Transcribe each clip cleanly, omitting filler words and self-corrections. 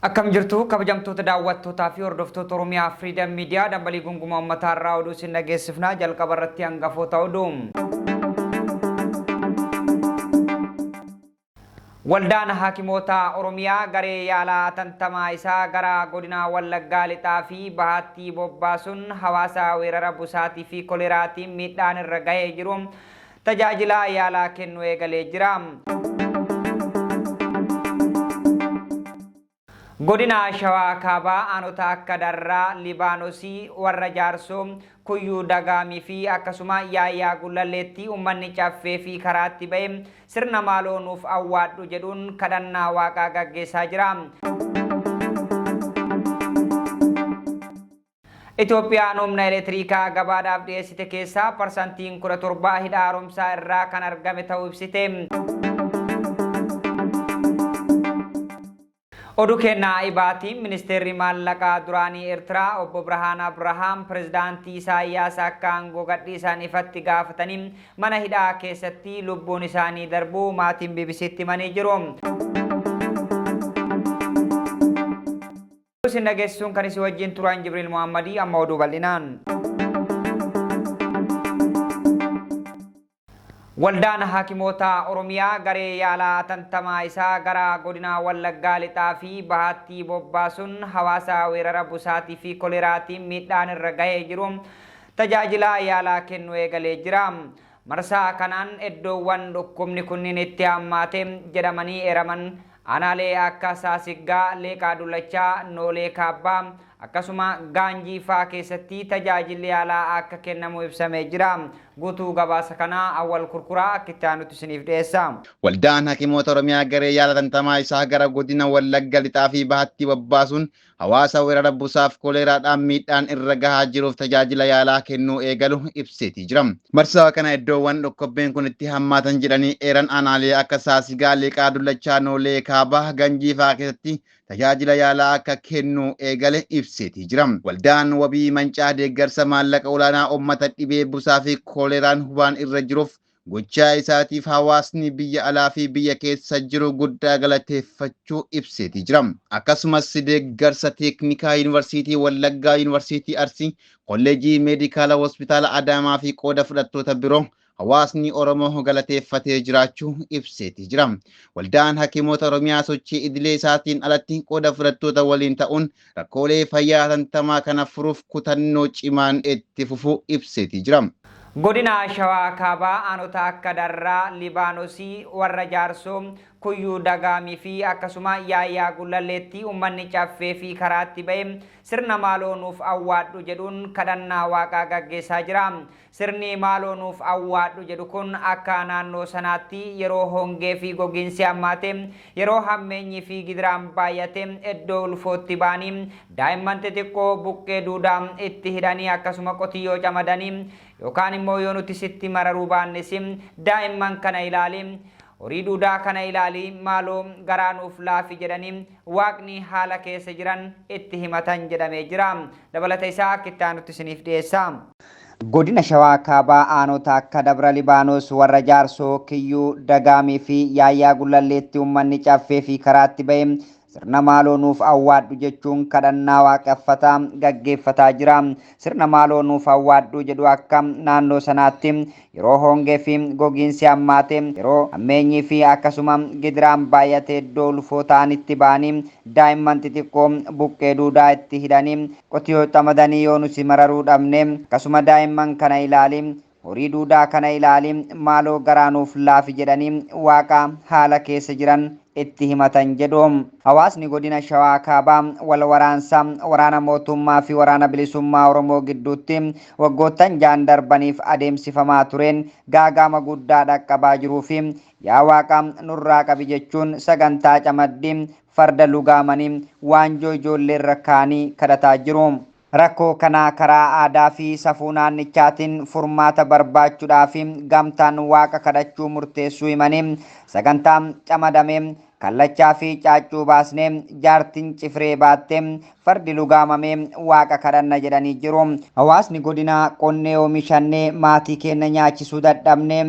Akkam jirtu kabajamtoota daawwattootaa fi hordoftoota Oromiyaa Freedom Media dambalii gungumaa uummataa irraa oduu isin dhageessifna jalqaba irratti hangafoota oduu. Waldaan Haakimoota Oromiyaa garee yaalaa atantamaa isaa gara godina Wallaggaa Lixaa fi Bahaatti bobbaasuun hawaasa weerara busaatii fi koleraatiin miidhaan irra gahee jiru tajaajila yaalaa kennuu eegalee jira. Godina Shawaa Kaabaa aanota akka Darraa, Libaanosii, Warra Jaarsoo, Kuyyuu Dagaamii fi akkasuma Yaayyaa Gullalleetti uummanni caffee fi karaatti ba'e sirna maaloo nuuf awwaadhu jedhuun kadhannaa waaqaa gaggeessaa jira. Itoophiyaan humna elektiriikaa gabaadhaaf dhiyeessite keessaa parsantiin 17 hidha haaromsaa irraa kan argame ta'uu ibsite. Oduu kennaa ibaatiin ministeerri maallaqaa duraanii Eertiraa obbo Birhaan Abrahaam pirezidaantii Isaayyaas akka aangoo gadhiisan ifatti gaafatanii mana hidhaa keessatti lubbuun isaanii darbuu maatiin BBCtti himanii jiru. Isin dhageessisuun kan isin wajjin turan Jibriil Muhammadii amma oduu bal'inaan. Waldaan Haakimoota Oromiyaa garee yaalaa atantamaa isaa gara godina Wallaggaa Lixaa fi Bahaatti bobbaasuun hawaasa weerara busaatii fi koleraatiin miidhaan irra gahee jiru tajaajila yaalaa kennuu eegalee jira. Marsaa kanaan iddoowwan dhukkubni kunniin itti hammaate jedhamanii eeraman aanaalee akka Saasiggaa, Leeqaa Dullachaa, Noolee Kaabbaa akkasuma Gaanjii faa keessatti tajaajilli yaalaa akka kennamu ibsamee jira. Guutuu gabaasa kanaa Awwal Kurkuraa akka itti aanutti isiniif dhiyeessa. Waldaan Hakimoota Oromiyaa garee yaala tantamaa isaa gara godina Wallagga Lixaa fi Bahaatti bobbaasuun hawaasa weerara busaaf koleeraadhaan miidhaan irra gahaa jiruuf tajaajila yaalaa kennuu eegalu ibseetii jira. Marsaa kana iddoowwan dhukkubbiin kun itti hammaatan jedhanii eeran aanaalee akka Saasigaa, Leeqaa Dullachaa, Noolee, Kaabaa, Ganjii fa'aa keessatti tajaajila yaalaa akka kennuu eegale ibseetii jira. Waldaan wabii mancaa deeggarsa maallaqa olaanaa uummata dhibee busaa fi koleeraan hubaan irra jiruuf gochaa isaatiif hawaasni biyya alaa fi biyya keessa jiru guddaa galateeffachuu ibseetii jira. Akkasumas deeggarsa teeknikaa Yuunivarsiitii Wallaggaa, Yuunivarsiitii Arsii, Kolleejii Meedikaala Hospitaala Adaamaa fi qooda fudhattoota biroo hawaasni Oromoo galateeffatee jiraachuu ibseetii jira. Waldaan Hakiimoota Oromiyaa sochii idilee isaatiin alatti qooda fudhattoota waliin ta'uun rakkoolee fayyaa hatantamaa kana furuuf kutannoo cimaan itti fufuu ibseetii jira. Godina Shawaa Kaabaa aanota akka Darraa, Libaanosii, Warra Jaarsoo, Kuyyuu Dagaamii fi akkasuma Yaayyaa Gullalleetti uummanni caffee fi karaatti ba'e sirna maaloo nuuf awwaadhu jedhuun kadhannaa waaqaa gaggeessaa jira. Sirni maaloo nuuf awwaadhu jedhu kun akka naannoo sanaatti yeroo hongee fi gogiinsi hammaate, yeroo hammeenyi fi gidiraan baay'ate iddoo ulfootti ba'anii daa'imman xixiqqoo buqqee duudaa itti hidhanii akkasuma qotiyyoo camadanii yookaan immoo yoo nuti sitti mararuu baannes daa'imman kana ilaali horii duudaa kana ilaali maaloo garaa nuuf laafi jedhanii waaqni haala keessa jiran itti himatan jedhamee jira. Dabalata isaa akka itti aanutti isiniif dhiyeessa. Godina Shawaa Kaabaa aanota akka Dabra Libaanos, Warra Jaarsoo, Kiyyuu, Dagaamii fi Yaayyaa Gullalleetti uummanni caffee fi karaatti ba'e sirna maaloo nuuf awwaadhu jechuun kadhannaa waaqeffataa gaggeeffataa jira. Sirna maaloo nuuf awwaadhu jedhu akka naannoo sanaatti yeroo hongee fi gogiinsi hammaate, yeroo hammeenyii fi akkasuma gidiraan baay'ate iddoo ulfoo ta'anitti ba'anii daa'imman xixiqqoo buqqee duudaa itti hidhanii qotiyoo xamadanii yoo nuti mararuu dhabne akkasuma daa'imman kana ilaali horii duudaa kana ilaali maaloo garaa nuuf laafi jedhanii waaqa haala keessa jiran itti himatan jedhu. Hawaasni godina Shawaa Kaabaa wal waraansa waraana mootummaa fi waraana bilisummaa Oromoo gidduutti waggoottan jaan darbaniif adeemsifamaa tureen gaagaama guddaa dhaqqabaa jiruu fi yaa waaqa nurraa qabi jechuun sagantaa camaddii farda lugaamanii waanjoo ijoolleerra kaanii kadhataa jiru. Rakkoo kana karaa aadaa fi safuu naannichaatiin furmaata barbaachuudhaaf gamtaan waaqa kadhachuu murteessuu himanii sagantaa camadame kallachaa fi caaccuu baasnee jaartiin cifree baattee fardi lugaamamee waaqa kadhanna jedhanii jiru. Hawaasni godina qonnee oomishannee maatii keenya nyaachisuu dadhabnee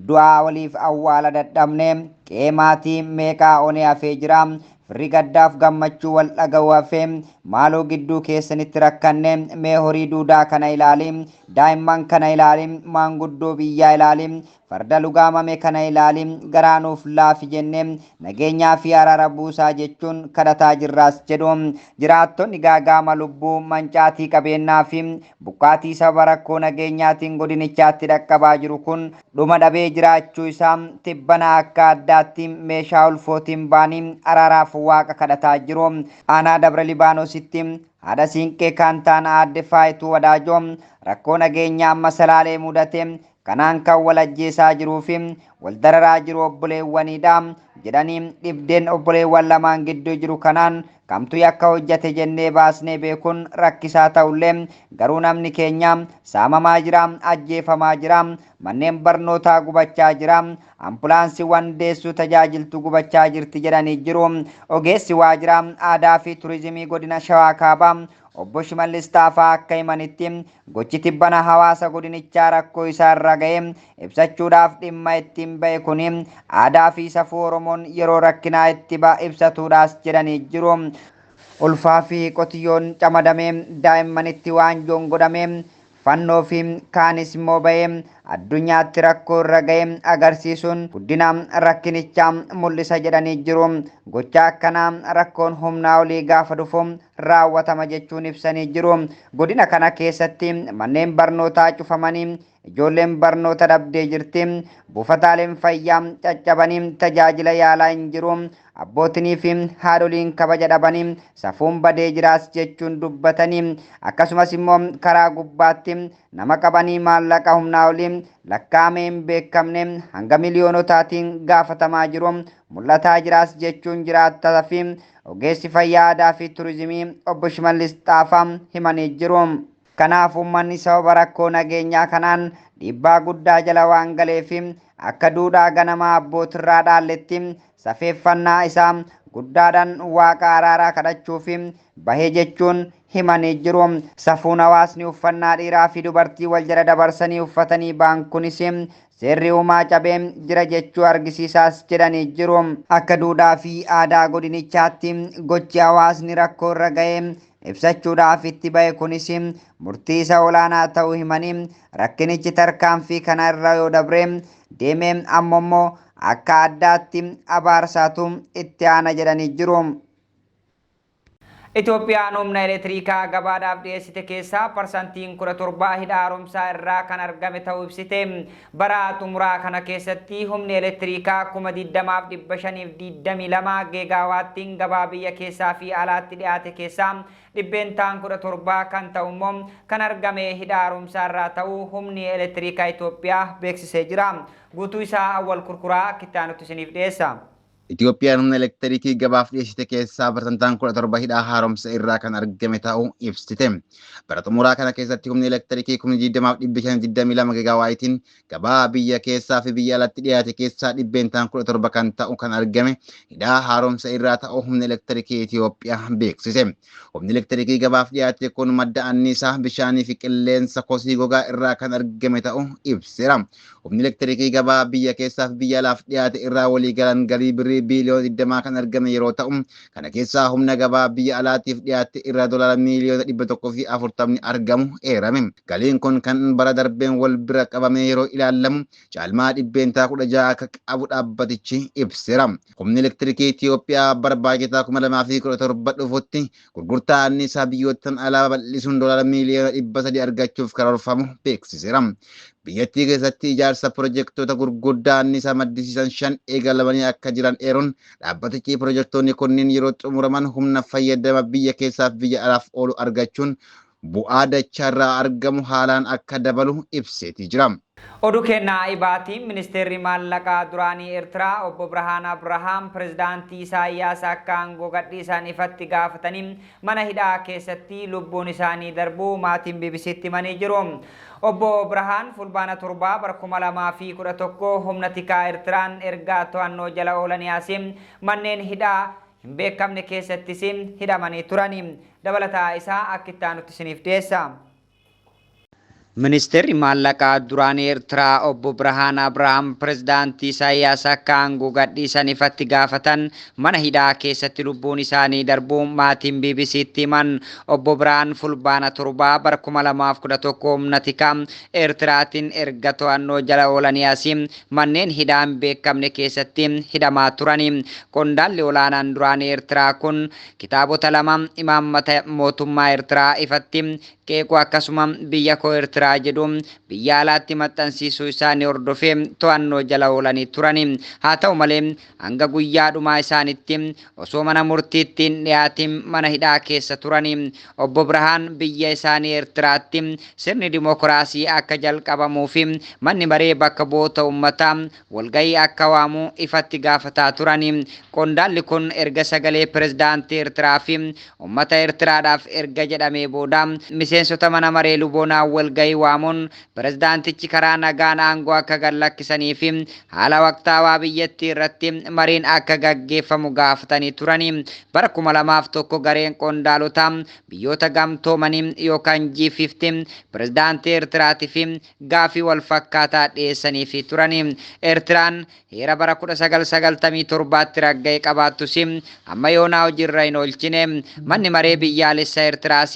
du'aa waliif awwaala dadhabnee qe'ee maatii meeqaa onee hafee jira. Firri gaddaaf gammachuu wal dhaga'u hafee maaloo gidduu keessanitti rakkanne, mee horii duudaa kana ilaali, daa'imman kana ilaali, maanguddoo biyyaa ilaali, farda lugaamame kana ilaali, garaa nuuf laafi jenne nageenyaa fi araara buusaa jechuun kadhataa jirraas jedhu. Jiraattonni gaagaama lubbuu, mancaatii qabeenyaa fi buqqaatii sababa rakkoo nageenyaatiin godinichaatti dhaqqabaa jiru kun dhuma dhabee jiraachuu isaa tibbana akka addaatti meeshaa ulfootiin ba'anii araaraaf waaqa kadhataa jiru. Aanaa Dabra Libaanoositti haadha siinqee kan ta'an aadde Faayituu Wadaajoo rakkoo nageenyaa amma Salaalee mudate kanaan kan wal ajjeesaa jiruu fi wal dararaa jiru obboleewwanidha jedhanii, dhibdeen obboleewwan lamaan gidduu jiru kanaan kamtu yakka hojjate jennee baasnee beekuun rakkisaa ta'ullee, garuu namni keenya saamamaa jira, ajjeefamaa jira, manneen barnootaa gubachaa jira, ambulaansiiwwan deessuu tajaajiltu gubachaa jirti jedhanii jiru. Ogeessi waajjira aadaa fi turizimii godina Shawaa Kaabaa obbo Shimallis Taafaa akka himanitti, gochi tibbana hawaasa godinichaa rakkoo isaa irra ga'e ibsachuudhaaf dhimma ittiin ba'e kuni aadaa fi safuu Oromoon yeroo rakkinaa itti ibsatuudhaas jedhanii jiru. Ulfaa fi qotiyyoon camadamee, daa'immanitti waanjoon godhamee, fannoo fi kaanis immoo ba'ee addunyaatti rakkoo irra ga'e agarsiisuun guddina rakkinichaa mul'isa jedhanii jiru. Gocha akkanaa rakkoon humnaa olii gaafa dhufu raawwatama jechuun ibsanii jiru. Godina kana keessatti manneen barnootaa cufamanii ijoolleen barnoota dhabdee jirti. Buufataaleen fayyaa caccabanii tajaajila yaalaa hin jiru. Abbootinii fi haadholiin kabaja dhabanii safuun badee jiraas jechuun dubbatanii, akkasumas immoo karaa gubbaatti nama qabanii maallaqa humnaa olii lakkaa'amee hin beekamne hanga miliyoonotaatiin gaafatamaa jiru mul'ataa jiraas jechuun jiraattota fi ogeessi fayyaa aadaa fi turizimii obbo Shimallis Xaafaa himanii jiru. Kanaaf uummanni sababa rakkoo nageenyaa kanaan dhiibbaa guddaa jala waan galeef akka duudhaa ganamaa abbootirraa dhaalletti safeeffannaa isaa guddaadhaan waaqa araaraa kadhachuuf bahee jechuun himanii jiru. Safuun hawaasni uffannaa dhiiraa fi dubartii wal jala dabarsanii uffatanii ba'an kunis seerri uumaa cabee jira jechuu argisiisaas jedhanii jiru. Akka duudhaa fi aadaa godinichaatti gochi hawaasni rakkoo irra ga'ee ibsachuudhaaf itti ba'e kunis murtii isa olaanaa ta'uu himanii, rakkinichi tarkaanfii kana irra yoo dabre deemee ammoo akka addaatti abaarsaatu itti aana jedhanii jiru. Itoophiyaan humna elektiriikaa gabaadhaaf dhiyeessite keessaa 17% hidha haaromsaa irraa kan argame ta'uu ibsite. Bara xumuraa kana keessatti humni elektiriikaa 20,522 geegaawaattiin gabaa biyya keessaa fi alaatti dhiyaate keessaa 17% kan ta'u immoo kan argame hidha haaromsaa irraa ta'uu humni elektiriikaa Itoophiyaa beeksisee jira. Guutuu isaa Awwal Kurkuraa akka itti aanutti isiniif dhiyeessa. Itoophiyaan humna elektirikii gabaaf dhiyeessite keessaa 17% hidha haaromsa irraa kan argame ta'uu ibsite. Bara xumuraa kana keessatti humni elektirikii 20,522 gigaawaayitiin gabaa biyya keessaa fi biyya alatti dhiyaate keessaa 17% kan ta'u kan argame hidha haaromsa irraa ta'uu humni elektirikii Itoophiyaa beeksise. Humni elektirikii gabaaf dhiyaate kun madda anniisaa bishaanii fi qilleensa kosii gogaa irraa kan argame ta'uu ibseera. Humni elektirikii gabaa biyya keessaa fi biyya alaaf dhiyaate irraa waliigalaan galii birrii biiliyoona 20 kan argame yeroo ta'u, kana keessaa humna gabaa biyya alaatiif dhiyaate irraa doolaara miiliyoona 140 argamu eerame. Galiin kun kan bara darbeen wal bira qabamee yeroo ilaalamu caalmaa 16% akka qabu dhaabbatichi ibseera. Humni elektirikii Itoophiyaa bara baajataa 2017 dhufutti gurgurtaa anniisaa biyyoottan alaa babal'isuun doolaara miiliyoona 300 argachuuf karoorfamu beeksiseera. Biyyattii keessatti ijaarsa pirojektoota gurguddaa anniisaa maddisiisan 5 eegalamanii akka jiran eeruun, dhaabbatichi pirojektoonni kunniin yeroo xumuraman humna fayyadama biyya keessaaf biyya alaaf oolu argachuun bu'aa dachaarraa argamu haalaan akka dabalu ibseetii jira. Oduu kennaa ibaatiin, ministeerri maallaqaa duraanii Eertiraa obbo Birhaan Abrahaam pirezidaantii Isaayyaas akka aangoo gadhiisan ifatti gaafatanii mana hidhaa keessatti lubbuun isaanii darbuu maatiin BBCtti himanii jiru. Obbo Birhaan Fulbaana 7 bara 2011 humna tikaa Eertiraan ergaa to'annoo jala oolanii asii manneen hidhaa hin beekamne keessattis hidhamanii turani. Dabalataa isaa akka itti aanutti isiniif dhiyeessa. Ministeerri maallaqaa duraanii Eertiraa obbo Birhaan Abrahaam pirezidaantii Isaayyaas akka aangoo gadhiisan ifatti gaafatan mana hidhaa keessatti lubbuun isaanii darbuu maatiin BBCtti himan. Obbo Birhaan Fulbaana 7 bara 2011 humna tikaa Eertiraatiin erga to'annoo jala oolanii asii manneen hidhaa hin beekamne keessatti hidhamaa turani. Qondaalli olaanaan duraanii Eertiraa kun kitaabota lama imaammata mootummaa Eertiraa ifatti qeequu akkasuma biyya koo Eertiraa jedhu biyya alaatti maxxansiisuu isaanii hordofee to'annoo jala oolanii turani. Haa ta'u malee hanga guyyaa dhumaa isaanitti osoo mana murtiitti hin dhiyaatin mana hidhaa keessa turani. Obbo Birhaan biyya isaanii Eertiraatti sirni dimokiraasii akka jalqabamuu fi manni maree bakka bu'oota uummataa walgahii akka waamu ifatti gaafataa turani. Qondaalli kun erga sagalee pirezidaantii Eertiraa fi uummata Eertiraadhaaf erga jedhamee booda miseensota mana maree Luboonaa walgahii waamuun pirezidaantichi karaa nagaan aangoo akka gad lakkisanii fi haala waqtaawaa biyyattii irratti mariin akka gaggeeffamu gaafatanii turani. Bara 2001 gareen qondaalotaa biyyoota gamtoomanii yookaan G50 pirezidaantii Eertiraatii fi gaafii wal fakkaataa dhiyeessanii fi turani. Eertiraan heera bara 1997tti ragga'e qabaattus amma yoonaa hojiirra hin oolchine. Manni maree biyyaalessaa Eertiraas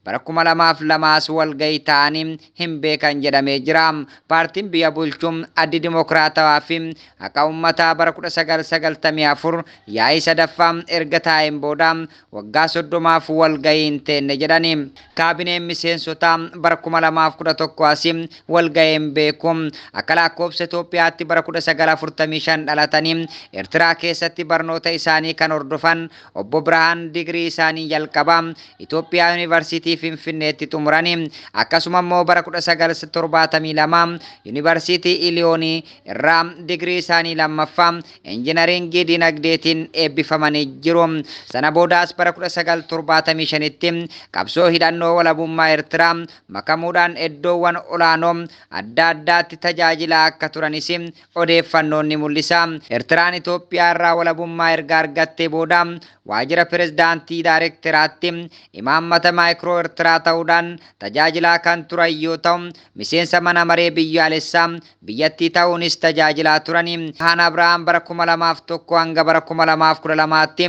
bara 2002 walgahii ta'anii hin beekan jedhamee jira. Paartiin biyya bulchu Addi Dimokiraatawaa fi Haqa Uummataa bara 1994 yaa'ii sadaffaa erga taa'een booda waggaa 30f walgahii hin teenne jedhani. Kaabineen miseensotaa bara 2011 asii walgahii hin beeku. Akka lakkoofsa Itoophiyaatti bara 1945 dhalatanii Eertiraa keessatti barnoota isaanii kan hordofan obbo Birhaan digirii isaanii jalqabaa Itoophiyaa Yuunivarsiitii Finfinneetti xumuranii akkasuma immoo bara 1972 Yuunivarsiitii Iliyoonii irraa digirii isaanii lammaffaa injinaringii dinagdeetiin eebbifamanii jiru. Sana boodaas bara 1975tti qabsoo hidhannoo walabummaa Eertiraa makamuudhaan iddoowwan olaanoo adda addaatti tajaajilaa akka turanis odeeffannoon ni mul'isa. Eertiraan Itoophiyaa irraa walabummaa erga argattee booda waajjira pirezidaantii daayirekteraatti imaammata maayikiroo Eertiraa ta'uudhaan tajaajilaa kan turan yoo ta'u miseensa mana maree biyyaalessaa biyyattii ta'uunis tajaajilaa turani. Birhaan Abrahaam bara 2001 hanga bara 2012tti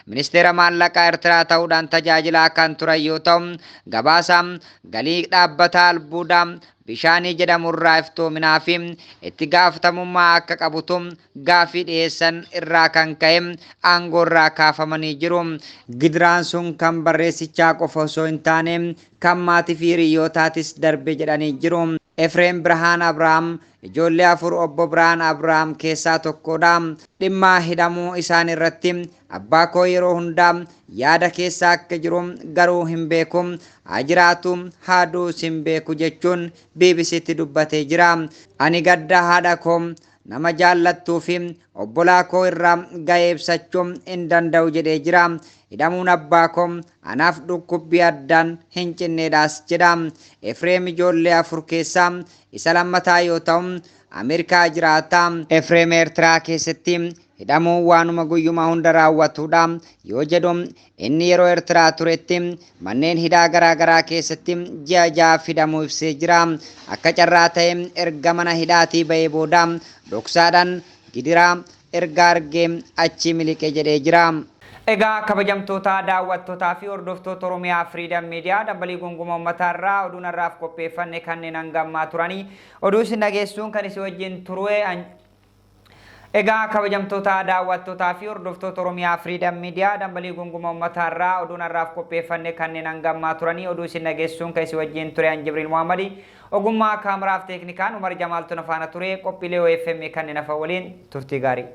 ministeera maallaqaa Eertiraa ta'uudhaan tajaajilaa kan turan yoo ta'u gabaasa galii dhaabbata albuudaa bishaanii jedhamurraa iftoominaa fi itti gaafatamummaa akka qabutu gaafii dhiyeessan irraa kan ka'e aangoo irraa kaafamanii jiru. Gidiraan sun kan barreessichaa qofa osoo hin taane kan maatii fi hiriyootaatis darbe jedhanii jiru. Efreem Birhaan Abrahaam ijoollee afur obbo Birhaan Abrahaam keessaa tokkodha. Dhimma hidhamuu isaan irratti abbaa koo yeroo hundaa yaada keessa akka jiru garuu hin beeku. Haa jiraatu haa du'us hin beeku jechuun BBCtti dubbatee jira. Ani gadda haadha koo nama jaallattuu fi obbolaa koo irraa ga'ee ibsachuu hin danda'u jedhee jira. Hidhamuun abbaa koo anaaf dhukkubbii addaan hin cinneedhaas jedha. Efreem ijoollee afur keessaa isa lammataa yoo ta'u Ameerikaa jiraata. Efreem Eertiraa keessatti hidhamuun waanuma guyyuma hunda raawwatudha yoo jedhu inni yeroo Eertiraa turetti manneen hidhaa garaagaraa keessatti ji'a ja'aaf hidhamuu ibsee jira. Akka carraa ta'e erga mana hidhaatii ba'ee booda dhoksaadhaan gidiraa erga argee achi miliqe jedhee jira. Egaa kabajamtoota daawwattootaa fi hordoftoota Oromiyaa Freedom Media dambalii gunguma uummataa irraa oduun har'aaf qopheeffanne kanneen hanga ammaa turanii oduu isin dhageessuun kan isin wajjin turue. Egaa kabajamtoota daawwattootaa fi hordoftoota Oromiyaa Freedom Media dambalii gunguma uummataa irraa oduun har'aaf qopheeffanne kanneen hanga ammaa turanii oduu isin dhageessuun kan isin wajjin ture an Jibriil Muhammadi ogummaa kaameraaf teeknikaan Umar Jamaaltu na faana ture qophiilee OFM kanneen hafa waliin turtii gaarii.